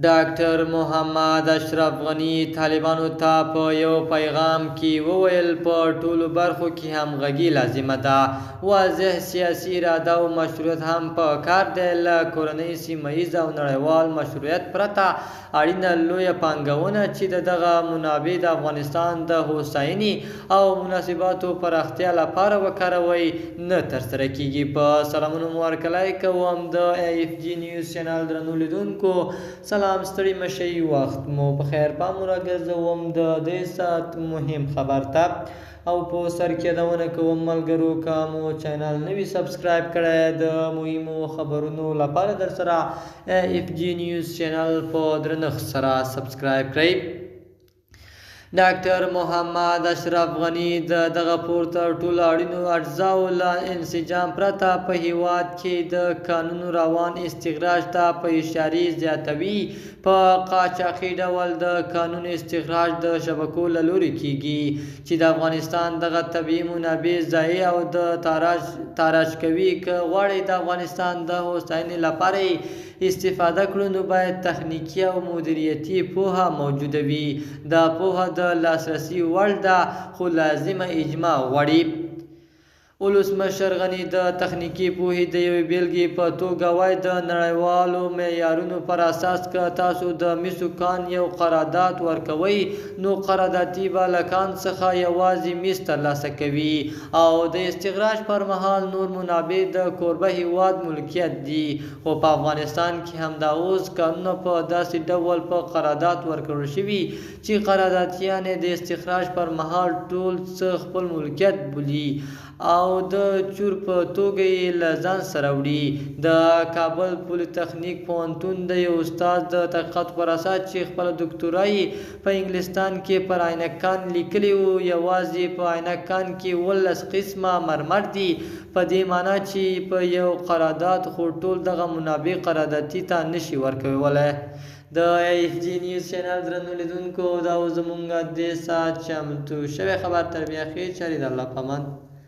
ډاکټر محمد اشرف غني طالبانو ته په یو پیغام کې وویل، په ټولو برخو کې همغږي لازمه ده، واضح سیاسي اراده او مشروعیت هم په کار دی. له کورنۍ، سیمه ییز او نړیوال مشروعیت پرته اړینه لویه پانګونه چې د دغه منابع د افغانستان د هوساینې او مناسباتو پراختیا لپاره وکاروئ، نه ترسره کیږي. په سلامونو مو هرکلی کوم د ایف جي نیوز چینل درنو لیدونکو. سلام، ستړي مشي، وخت مو په خیر. پام راګرځوم د دې ساعت مهم خبر ته او په سر کې یادونه کوم ملګرو، که مو چینل نوي سبسکرایب کړی، د مهمو خبرونو لپاره در سره ایف جي نیوز چینل په درنښت سره سبسکرایب کړئ. ډاکټر محمد اشرف غني د دغه پورته ټولو اړینو اجزاو له انسجام پرته په هیواد کې د کانونو روان استخراج ته په اشارې زیاتوي، په قاچاقي ډول د کانونو استخراج د شبکو له لوري کیږي چې د افغانستان دغه طبیعي منابع ضایع او د تاراج کوي. که غواړئ د افغانستان د هوساینې لپاره استفاده کړو، نو باید تخنیکي او مدیریتي پوهه موجوده وي. دا پوهه د لاسرسي وړ ده، خو لازمه اجماع غواړي. ولسمشر غني د تخنیکي پوهې د یوې بیلګې په توګه وایي، د نړیوالو معیارونو پر اساس که تاسو د مسو کان یو قرارداد ورکوئ، نو قراردادي به له کان څخه یوازې مس ترلاسه کوي او د استخراج پر مهال نور منابع د کوربه هیواد ملکیت دي. خو په افغانستان کې همدا اوس کانونه په داسې ډول په قرارداد ورکړل شوي چې قراردادیان یې د استخراج پر مهال ټول څه خپل ملکیت بولي او د چور په توګه یې له ځان سره وړي. د کابل پولیتخنیک پوهنتون د یو استاد د تحقیقاتو پر اساس چې خپله دوکتورا یې په انګلستان کې پر عینک کان لیکلي وو، یوازې په عینک کان کې 17 قسمه مرمر دي. په دې معنا چې په یو قرارداد خو ټول دغه منابع قراردادي ته نشي ورکولی. د ایف جي نیوز چینل درنو لیدونکو، دا و زمونږ دې ساعت چمتو شوی خبر. تر بیا ښې چارې، د الله په امان.